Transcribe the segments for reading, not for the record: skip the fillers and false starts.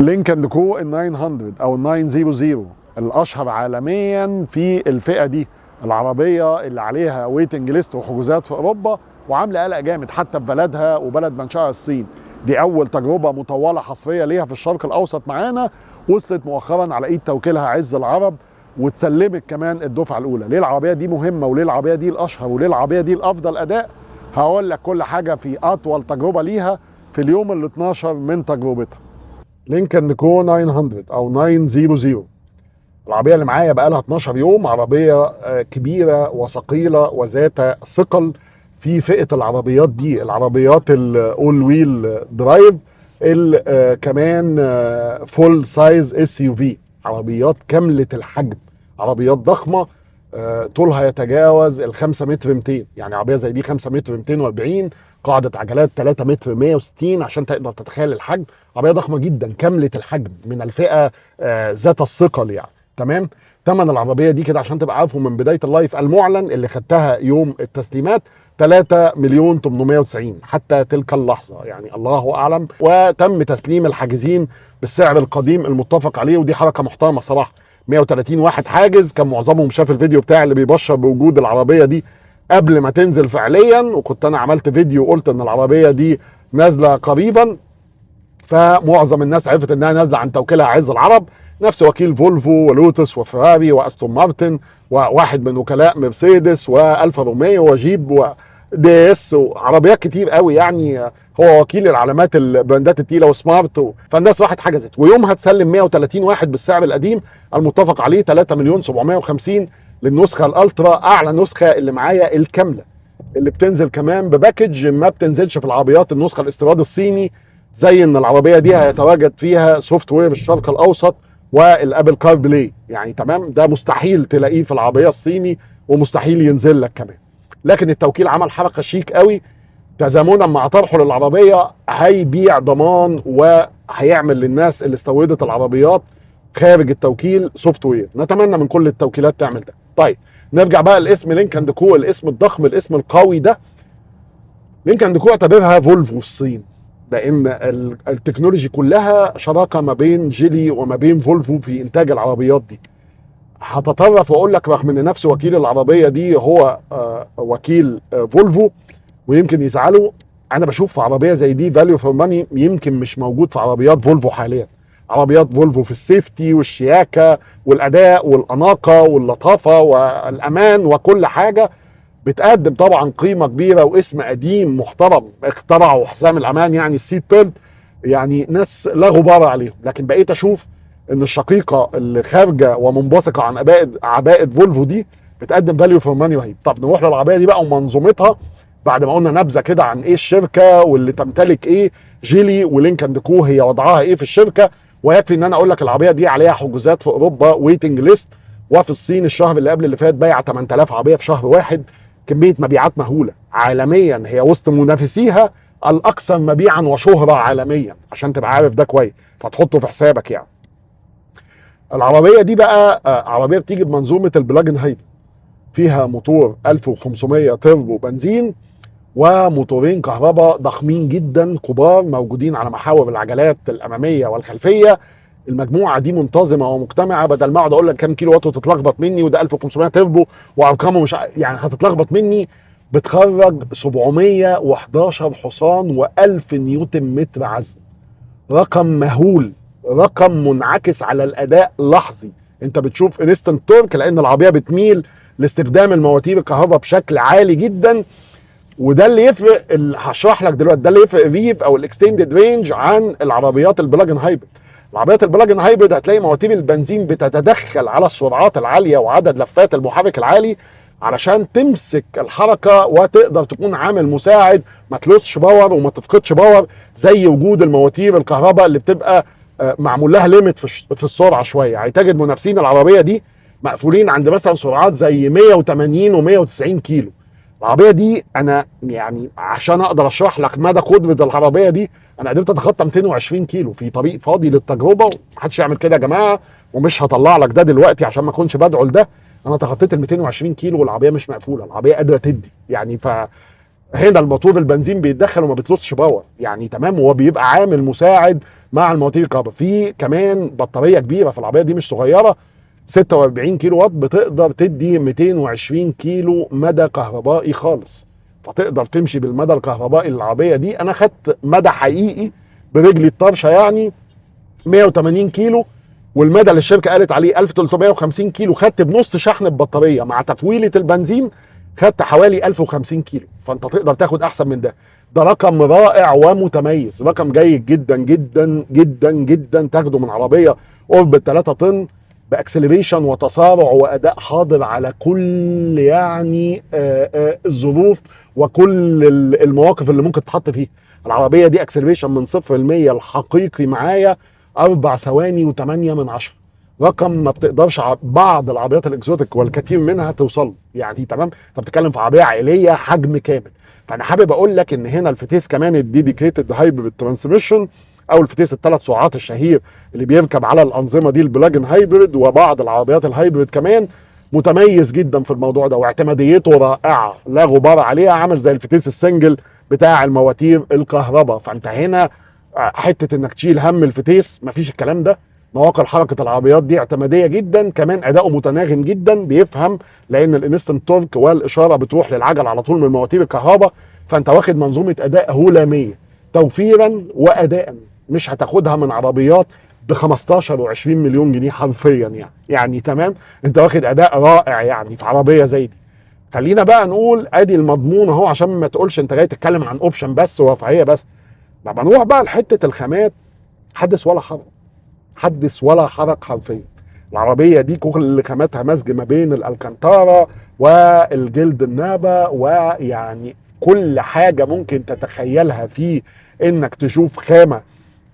Lynk & Co ال 900 او ال 900 الاشهر عالميا في الفئة دي، العربية اللي عليها waiting list وحجوزات في اوروبا وعامله قلق جامد حتى في بلدها وبلد منشأها الصين. دي اول تجربه مطولة حصرية ليها في الشرق الاوسط معانا، وصلت مؤخرا على ايد توكيلها عز العرب وتسلمت كمان الدفعة الاولى. ليه العربية دي مهمة وليه العربية دي الاشهر وليه العربية دي الافضل اداء؟ هقول لك كل حاجة في اطول تجربه ليها في اليوم ال 12 من تجربتها. Lynk & Co 900 او 900، العربية اللي معايا بقالها 12 يوم، عربية كبيرة وثقيله وذات ثقل في فئة العربيات دي، العربيات ال all wheel drive، كمان full size SUV، عربيات كاملة الحجم، عربيات ضخمة طولها يتجاوز ال 5 متر 200، يعني عربية زي دي 5 متر 240، قاعدة عجلات 3 متر 160، عشان تقدر تتخيل الحجم. عربية ضخمة جدا كاملة الحجم من الفئة ذات الثقل يعني. تمام. ثمن العربية دي كده عشان تبقى عارفه من بداية ال live المعلن اللي خدتها يوم التسليمات 3 مليون 890 حتى تلك اللحظه، يعني الله اعلم. وتم تسليم الحاجزين بالسعر القديم المتفق عليه، ودي حركة محترمه صراحه. 130 واحد حاجز، كان معظمهم شاف الفيديو بتاعي اللي بيبشر بوجود العربية دي قبل ما تنزل فعليا، وكنت انا عملت فيديو قلت ان العربية دي نازله قريبا، فمعظم الناس عرفت انها نازله عن توكيلها عز العرب، نفس وكيل فولفو ولوتس وفراري واستون مارتن وواحد من وكلاء مرسيدس والفا روميو وجيب و DS وعربيات كتير قوي، يعني هو وكيل العلامات البراندات التقيله وسمارت فالناس راحت حجزت، ويومها تسلم 130 واحد بالسعر القديم المتفق عليه 3 مليون 750 للنسخه ال Ultra، اعلى نسخه اللي معايا الكاملة، اللي بتنزل كمان ب package ما بتنزلش في العربيات النسخة الاستيراد الصيني، زي ان العربية دي هيتواجد فيها software الشرق الاوسط وال Apple CarPlay، يعني تمام، ده مستحيل تلاقيه في العربية الصيني ومستحيل ينزل لك كمان. لكن التوكيل عمل حركة شيك قوي تزامنا مع طرحه للعربيه، هيبيع ضمان وهيعمل للناس اللي استوردت العربيات خارج التوكيل software. نتمنى من كل التوكيلات تعمل ده. طيب نرجع بقى لاسم Lynk & Co، الاسم الضخم، الاسم القوي ده. Lynk & Co اعتبرها فولفو الصين، لان ال technology كلها شراكة ما بين جيلي وما بين فولفو في انتاج العربيات دي. هتطرف واقول لك رغم ان نفس وكيل العربية دي هو وكيل فولفو ويمكن يزعلوا، انا بشوف في عربية زي دي value for money يمكن مش موجود في عربيات فولفو حاليا. عربيات فولفو في ال safety والشياكه والاداء والاناقه واللطافه والامان وكل حاجة، بتقدم طبعا قيمة كبيرة واسم قديم محترم، اخترعوا حزام الامان يعني ال seat belt، يعني ناس لا غبار عليهم. لكن بقيت اشوف ان الشقيقة اللي خارجه ومنبثقه عن عباءه فولفو دي بتقدم value for money رهيب. طب نروح للعربية دي بقى ومنظومتها بعد ما قلنا نبذه كده عن ايه الشركة واللي تمتلك ايه جيلي و Lynk & Co هي وضعها ايه في الشركه. ويكفي ان انا اقول لك العربية دي عليها حجوزات في اوروبا waiting list، وفي الصين الشهر اللي قبل اللي فات بايع 8000 عربية في شهر واحد، كمية مبيعات مهولة عالميا، هي وسط منافسيها الاكثر مبيعا وشهرة عالميا، عشان تبقى عارف ده كويس فتحطه في حسابك. يعني العربية دي بقى عربية بتيجي بمنظومة ال plug-in hybrid، فيها موتور 1500 تربو بنزين وموتورين كهرباء ضخمين جدا كبار موجودين على محاور العجلات الامامية والخلفيه. المجموعة دي منتظمة ومجتمعه، بدل ما اقعد اقول لك كام كيلو وات وتتلخبط مني، وده 1500 تربو وارقامه مش يعني هتتلخبط مني. بتخرج 711 حصان و1000 نيوتن متر عزم، رقم مهول، رقم منعكس على الاداء لحظي. انت بتشوف instant torque لان العربية بتميل لاستخدام المواتير الكهرباء بشكل عالي جدا، وده اللي يفرق، اللي هشرح لك دلوقتي ده اللي يفرق REEV او ال extended range عن العربيات ال plug-in hybrid. العربيات ال plug-in hybrid هتلاقي مواتير البنزين بتتدخل على السرعات العالية وعدد لفات المحرك العالي علشان تمسك الحركة وتقدر تكون عامل مساعد، ما ت lose ش power وما تفقدش power زي وجود المواتير الكهرباء اللي بتبقى معمول لها limit في السرعة شويه. يعني تجد منافسين العربية دي مقفولين عند مثلا سرعات زي 180 و190 كيلو. العربية دي انا يعني عشان اقدر اشرح لك مدى قدره العربية دي، انا قدرت اتخطى 220 كيلو في طريق فاضي للتجربه، ومحدش يعمل كده يا جماعه، ومش هطلع لك ده دلوقتي عشان ما اكونش بدعو لده. انا تخطيت ال 220 كيلو والعربية مش مقفوله، العربية قادرة تدي يعني. ف هنا الموتور البنزين بيتدخل وما بت lose ش power يعني تمام، وهو بيبقى عامل مساعد مع المواتير الكهرباء. في كمان بطارية كبيرة في العربية دي مش صغيرة، 46 كيلو وات، بتقدر تدي 220 كيلو مدى كهربائي خالص، فتقدر تمشي بالمدى الكهربائي للعربية دي. انا خدت مدى حقيقي برجلي الطرشه يعني 180 كيلو، والمدى اللي الشركة قالت عليه 1350 كيلو، خدت بنص شحن البطارية مع تفويله البنزين خدت حوالي 1050 كيلو. فانت تقدر تاخد احسن من ده. ده رقم رائع ومتميز، رقم جيد جدا جدا جدا جدا تاخده من عربية قرب 3 طن ب acceleration وتسارع واداء حاضر على كل يعني الظروف وكل المواقف اللي ممكن تتحط فيها. العربية دي acceleration من 0 ل 100 الحقيقي معايا 4 ثواني و8 من 10، رقم ما بتقدرش بعض العربيات ال exotic والكثير منها توصل يعني. تمام، انت بتتكلم في عربية عائلية حجم كامل. فانا حابب اقول لك ان هنا الفتيس كمان ال dedicated hybrid transmission او الفتيس الثلاث سرعات الشهير اللي بيركب على الانظمة دي ال plug-in hybrid وبعض العربيات ال hybrid كمان، متميز جدا في الموضوع ده واعتماديته رائعة لا غبار عليها، عامل زي الفتيس ال single بتاع المواتير الكهرباء. فانت هنا حتة انك تشيل هم الفتيس مفيش الكلام ده. نواقل حركة العربيات دي اعتماديه جدا، كمان اداؤه متناغم جدا، بيفهم لان ال instant torque والاشارة بتروح للعجل على طول من مواتير الكهرباء. فانت واخد منظومة اداء هلاميه توفيرا واداء، مش هتاخدها من عربيات ب 15 و20 مليون جنيه حرفيا يعني تمام. انت واخد اداء رائع يعني في عربية زي دي. خلينا بقى نقول ادي المضمون اهو، عشان ما تقولش انت جاي تتكلم عن option بس ورفاهيه بس. لما نروح بقى لحته الخامات، حدث ولا حرج، حدث ولا حرج حرفيا. العربية دي كل خاماتها مزج ما بين الالكانتارا والجلد النابا، ويعني كل حاجة ممكن تتخيلها في انك تشوف خامة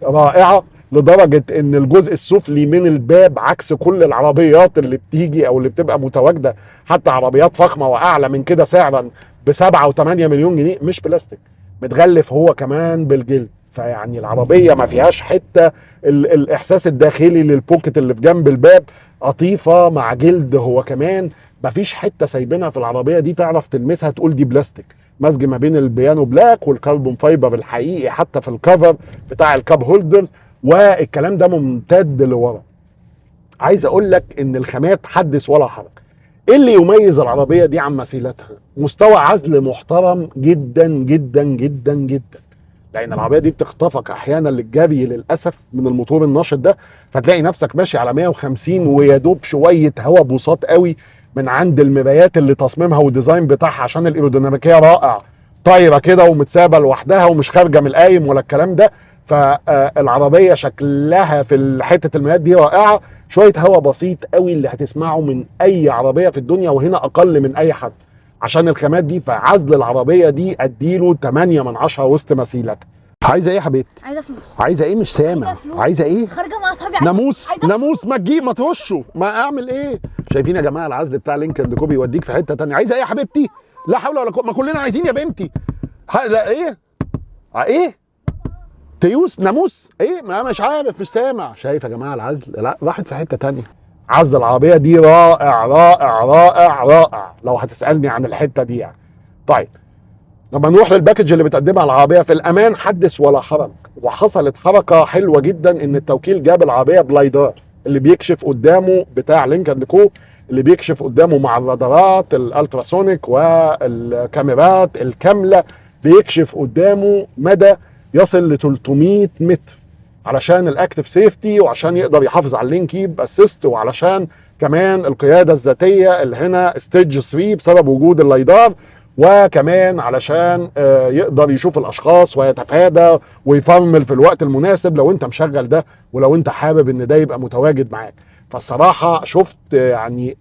رائعة، لدرجة ان الجزء السفلي من الباب عكس كل العربيات اللي بتيجي او اللي بتبقى متواجدة، حتى عربيات فخمة واعلى من كده سعرا ب7 و8 مليون جنيه، مش بلاستيك، متغلف هو كمان بالجلد. فيعني العربية ما فيهاش حتة الاحساس الداخلي لل pocket اللي في جنب الباب، قطيفة مع جلد هو كمان، ما فيش حتة سايبينها في العربية دي تعرف تلمسها تقول دي بلاستيك. مزج ما بين ال piano black وال carbon fiber الحقيقي حتى في ال cover بتاع ال cup holders، والكلام ده ممتد لورا. عايز اقول لك ان الخامات حدث ولا حرج. ايه اللي يميز العربية دي عن مثيلتها؟ مستوى عزل محترم جدا جدا جدا جدا، لان العربية دي بتخطفك احيانا للجري للاسف من الموتور الناشط ده، فتلاقي نفسك ماشي على 150 ويا دوب شوية هواء بساط قوي من عند المرايات اللي تصميمها وال design بتاعها عشان الايروديناميكيه رائع، طايره كده ومتسابه لوحدها ومش خارجه من القايم ولا الكلام ده. فالعربيه شكلها في حتة المرايات دي رائعة، شوية هواء بسيط قوي اللي هتسمعه من اي عربية في الدنيا، وهنا اقل من اي حد عشان الخامات دي. فعزل العربية دي اديله 8 من 10 وسط مثيلتها. عايزه ايه يا حبيبتي؟ عايزه فلوس. عايزه ايه؟ مش سامع. عايزة فلوس. عايزه ايه؟ خارجه مع اصحابي. ناموس ناموس، ما تجيب ما ترشه، ما اعمل ايه؟ شايفين يا جماعة العزل بتاع Lynk & Co بيوديك في حتة تانية. عايزه ايه يا حبيبتي؟ لا حول ولا قوة، ما كلنا عايزين يا بنتي. لا ايه؟ ايه؟ تيوس ناموس ايه؟ ما مش عارف، مش سامع. شايف يا جماعة العزل؟ لا راحت في حتة تانية. عزل العربية دي رائع رائع رائع رائع لو هتسالني عن الحتة دي يعني. طيب لما نروح لل package اللي بتقدمها العربية في الامان حدث ولا حرج، وحصلت حركة حلوة جدا ان التوكيل جاب العربية ب LiDAR اللي بيكشف قدامه بتاع Lynk & Co، اللي بيكشف قدامه مع الرادارات ال ultrasonic والكاميرات الكاملة، بيكشف قدامه مدى يصل ل 300 متر علشان ال active safety، وعشان يقدر يحافظ على ال lane keep assist، وعلشان كمان القيادة الذاتية اللي هنا stage 3 بسبب وجود ال LiDAR، وكمان علشان يقدر يشوف الاشخاص ويتفادى ويفرمل في الوقت المناسب لو انت مشغل ده ولو انت حابب ان ده يبقى متواجد معاك. فالصراحه شفت يعني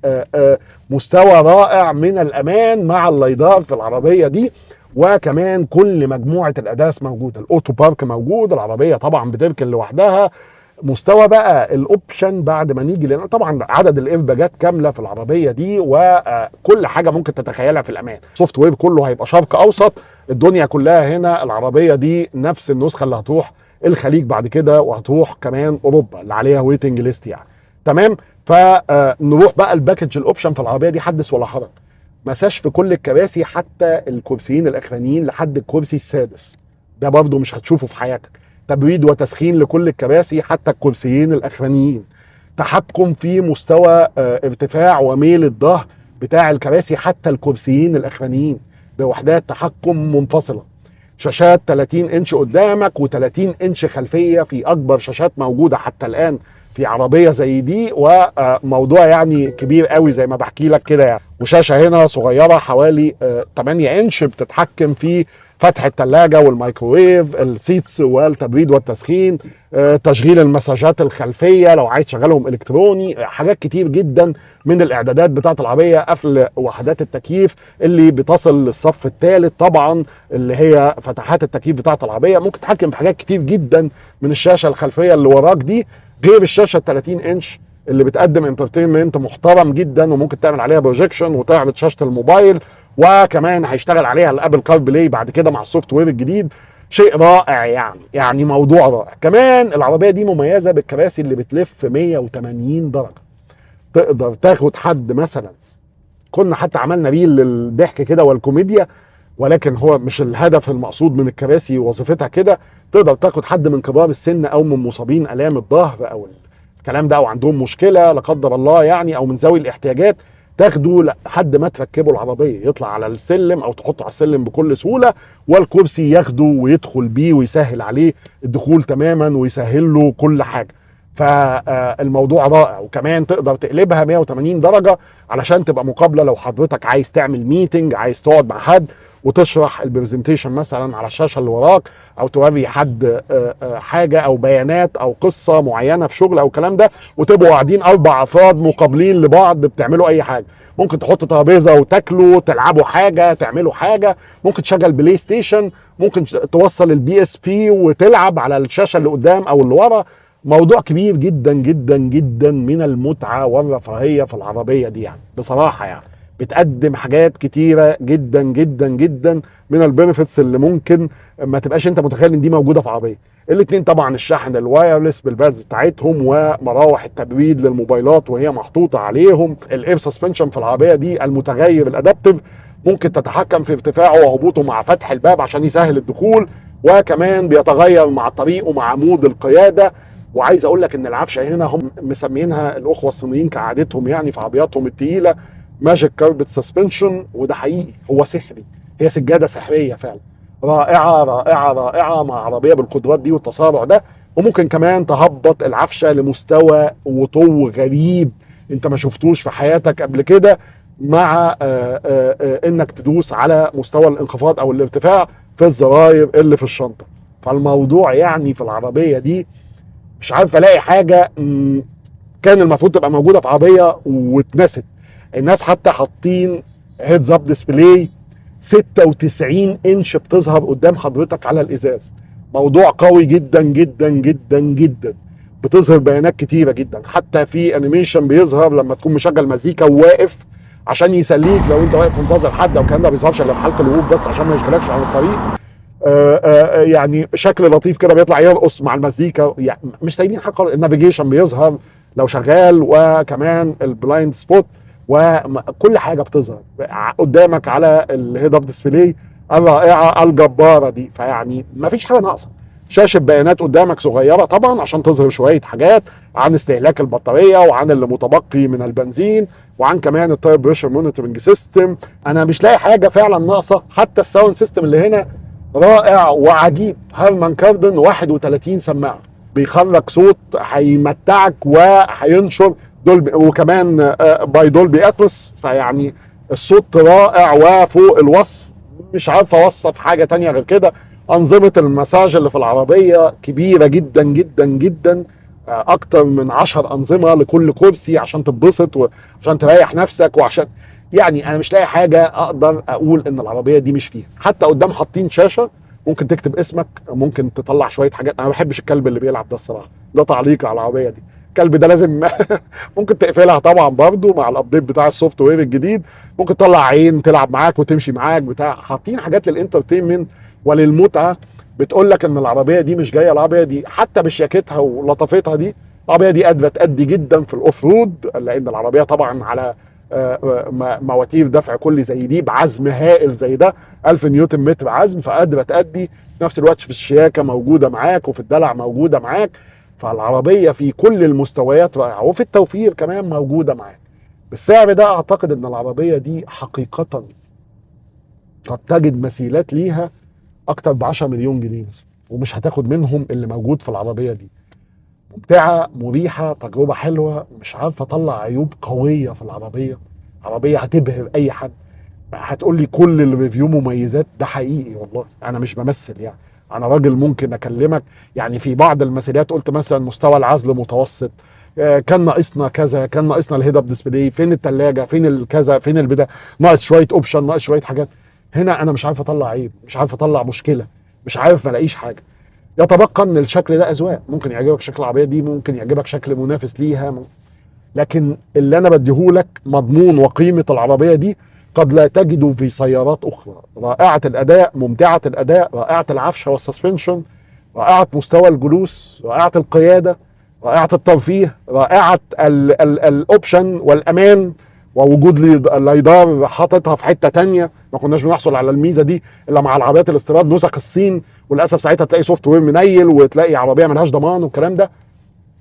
مستوى رائع من الامان مع ال LiDAR في العربية دي، وكمان كل مجموعة ال ADAS موجودة، ال auto park موجود، العربية طبعا بتركن لوحدها. مستوى بقى ال option بعد ما نيجي، لان طبعا عدد الايرباجات كاملة في العربية دي وكل حاجة ممكن تتخيلها في الامان. software كله هيبقى شرق اوسط، الدنيا كلها هنا. العربية دي نفس النسخة اللي هتروح الخليج بعد كده وهتروح كمان اوروبا اللي عليها waiting list يعني. تمام، فنروح بقى ال package ال option في العربية دي حدث ولا حرج. مساج في كل الكراسي حتى الكرسيين الاخرانيين لحد الكرسي السادس، ده برضو مش هتشوفه في حياتك. تبريد وتسخين لكل الكراسي حتى الكرسيين الاخرانيين، تحكم في مستوى ارتفاع وميل الظهر بتاع الكراسي حتى الكرسيين الاخرانيين بوحدات تحكم منفصلة، شاشات 30 انش قدامك و30 انش خلفية في اكبر شاشات موجودة حتى الان في عربية زي دي، وموضوع يعني كبير قوي زي ما بحكي لك كده يعني. وشاشه هنا صغيرة حوالي 8 انش بتتحكم في فتح الثلاجة والميكروويف، ال seats والتبريد والتسخين، تشغيل المساجات الخلفية لو عايز تشغلهم الكتروني، حاجات كتير جدا من الاعدادات بتاعه العربية، قفل وحدات التكييف اللي بتصل للصف الثالث طبعا اللي هي فتحات التكييف بتاعه العربية. ممكن تتحكم في حاجات كتير جدا من الشاشة الخلفية اللي وراك دي، غير الشاشة 30 انش اللي بتقدم entertainment محترم جدا، وممكن تعمل عليها projection وتعرض شاشة الموبايل، وكمان هيشتغل عليها ال Apple CarPlay بعد كده مع ال software الجديد. شيء رائع يعني، يعني موضوع رائع. كمان العربية دي مميزة بالكراسي اللي بتلف 180 درجه، تقدر تاخد حد مثلا، كنا حتى عملنا reel للضحك كده والكوميديا، ولكن هو مش الهدف المقصود من الكراسي وظيفتها كده. تقدر تاخد حد من كبار السن او من مصابين الام الظهر او الكلام ده، او عندهم مشكلة لا قدر الله يعني، او من ذوي الاحتياجات، تاخده لحد ما تركبه العربية، يطلع على السلم او تحطه على السلم بكل سهولة، والكرسي ياخده ويدخل بيه ويسهل عليه الدخول تماما ويسهل له كل حاجة. فالموضوع رائع. وكمان تقدر تقلبها 180 درجه علشان تبقى مقابله لو حضرتك عايز تعمل meeting، عايز تقعد مع حد وتشرح ال presentation مثلا على الشاشة اللي وراك، او توري حد حاجة او بيانات او قصة معينة في شغل او الكلام ده، وتبقوا قاعدين 4 افراد مقابلين لبعض بتعملوا اي حاجة. ممكن تحط ترابيزة وتاكلوا، تلعبوا حاجة، تعملوا حاجة، ممكن تشغل PlayStation، ممكن توصل ال PSP وتلعب على الشاشة اللي قدام او اللي ورا. موضوع كبير جدا جدا جدا من المتعة والرفاهية في العربية دي يعني، بصراحة يعني بتقدم حاجات كتيرة جدا جدا جدا من ال benefits اللي ممكن ما تبقاش انت متخيل ان دي موجودة في عربية. الاثنين طبعا الشحن ال wireless بال pads بتاعتهم، ومراوح التبريد للموبايلات وهي محطوطة عليهم، ال air suspension في العربية دي المتغير ال adaptive، ممكن تتحكم في ارتفاعه وهبوطه مع فتح الباب عشان يسهل الدخول، وكمان بيتغير مع الطريق ومع mode القيادة. وعايز اقول لك ان العفشه هنا هم مسمينها الاخوة الصينيين كعادتهم يعني في عربياتهم الثقيلة magic carpet suspension، وده حقيقي هو سحري، هي سجادة سحريه فعلا، رائعة رائعة رائعة مع عربية بالقدرات دي والتسارع ده. وممكن كمان تهبط العفشه لمستوى وطو غريب انت ما شفتوش في حياتك قبل كده، مع انك تدوس على مستوى الانخفاض او الارتفاع في الزراير اللي في الشنطة. فالموضوع يعني في العربية دي مش عارف الاقي حاجة كان المفروض تبقى موجودة في عربية واتنست. الناس حتى حاطين heads up display 96 انش بتظهر قدام حضرتك على الازاز، موضوع قوي جدا جدا جدا جدا، بتظهر بيانات كتيرة جدا، حتى في animation بيظهر لما تكون مشغل مزيكا وواقف عشان يسليك لو انت واقف منتظر حد او الكلام ده، ما بيظهرش الا في حاله الوقوف بس عشان ما يشغلكش عن الطريق. يعني شكل لطيف كده بيطلع يرقص مع المزيكا، يعني مش سايبين حاجة خالص. ال navigation بيظهر لو شغال، وكمان ال blind spot، وكل حاجة بتظهر قدامك على ال head up display الرائعة الجبارة دي. فيعني ما فيش حاجة ناقصه. شاشة بيانات قدامك صغيرة طبعا عشان تظهر شوية حاجات عن استهلاك البطارية وعن اللي متبقي من البنزين وعن كمان ال tire pressure monitoring system. انا مش لاقي حاجة فعلا ناقصه. حتى ال sound system اللي هنا رائع وعجيب، Harman Kardon 31 سماعه، بيخرج صوت هيمتعك وهينشر Dolby، وكمان by Dolby Atmos. فيعني الصوت رائع وفوق الوصف، مش عارف اوصف حاجة تانية غير كده. انظمة المساج اللي في العربية كبيرة جدا جدا جدا، اكتر من 10 انظمة لكل كرسي عشان تتبسط وعشان تريح نفسك وعشان يعني انا مش لاقي حاجة اقدر اقول ان العربية دي مش فيها. حتى قدام حاطين شاشة ممكن تكتب اسمك، ممكن تطلع شوية حاجات. انا ما بحبش الكلب اللي بيلعب ده الصراحة، ده تعليق على العربية دي. الكلب ده لازم ممكن تقفلها طبعا برضو مع ال update بتاع ال software الجديد، ممكن تطلع عين تلعب معاك وتمشي معاك بتاع. حاطين حاجات لل entertainment وللمتعه، بتقول لك ان العربية دي مش جاية، العربية دي حتى بشياكتها ولطافتها دي، العربية دي قادرة تأدي جدا في ال off road، لان العربية طبعا على مواتير دفع كلي زي دي بعزم هائل زي ده، 1000 نيوتن متر عزم، فقادره تأدي في نفس الوقت في الشياكه موجودة معاك وفي الدلع موجودة معاك. فالعربيه في كل المستويات رائعة، وفي التوفير كمان موجودة معاك. بالسعر ده اعتقد ان العربية دي حقيقة قد تجد مثيلات ليها اكتر ب 10 مليون جنيه مثلا، ومش هتاخد منهم اللي موجود في العربية دي. ممتعة، مريحه، تجربه حلوة، مش عارف اطلع عيوب قوية في العربية. عربية هتبهر اي حد. هتقول لي كل ال review مميزات، ده حقيقي والله، انا مش بمثل يعني، انا راجل ممكن اكلمك يعني. في بعض المثاليات قلت مثلا مستوى العزل متوسط، كان ناقصنا كذا، كان ناقصنا ال head up display، فين الثلاجة، فين الكذا، فين البدا، ناقص شوية option، ناقص شوية حاجات. هنا انا مش عارف اطلع عيب، مش عارف اطلع مشكلة، مش عارف ما الاقيش حاجة. يتبقى ان الشكل ده اذواق، ممكن يعجبك شكل العربية دي، ممكن يعجبك شكل منافس ليها، لكن اللي انا بديهولك مضمون وقيمه العربية دي قد لا تجده في سيارات اخرى. رائعة الاداء، ممتعة الاداء، رائعة العفشه وال suspension، رائعة مستوى الجلوس، رائعة القيادة، رائعة الترفيه، رائعة ال option والامان، ووجود ال LiDAR حاططها في حتة تانية. ما كناش بنحصل على الميزة دي الا مع العربيات الاستيراد نسخ الصين، وللاسف ساعتها تلاقي software منيل وتلاقي عربية ملهاش ضمان والكلام ده.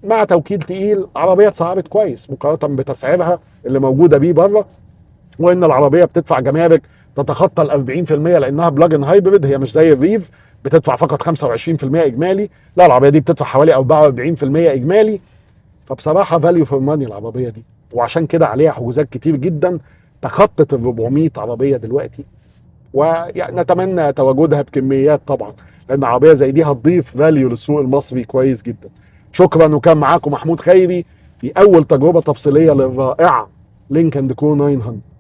مع توكيل تقيل عربية اتسعرت كويس مقارنة بتسعيرها اللي موجودة بيه بره، وان العربية بتدفع جمارك تتخطى ال 40% لانها plug-in hybrid، هي مش زي الريف بتدفع فقط 25% اجمالي، لا العربية دي بتدفع حوالي 44% اجمالي. فبصراحة value for money العربية دي، وعشان كده عليها حجوزات كتير جدا تخطت ال 400 عربية دلوقتي، ونتمنى تواجدها بكميات طبعا، لان عربية زي دي هتضيف value للسوق المصري كويس جدا. شكرا، وكان معاكم محمود خيري في اول تجربه تفصيلية للرائعه Lynk & Co 900.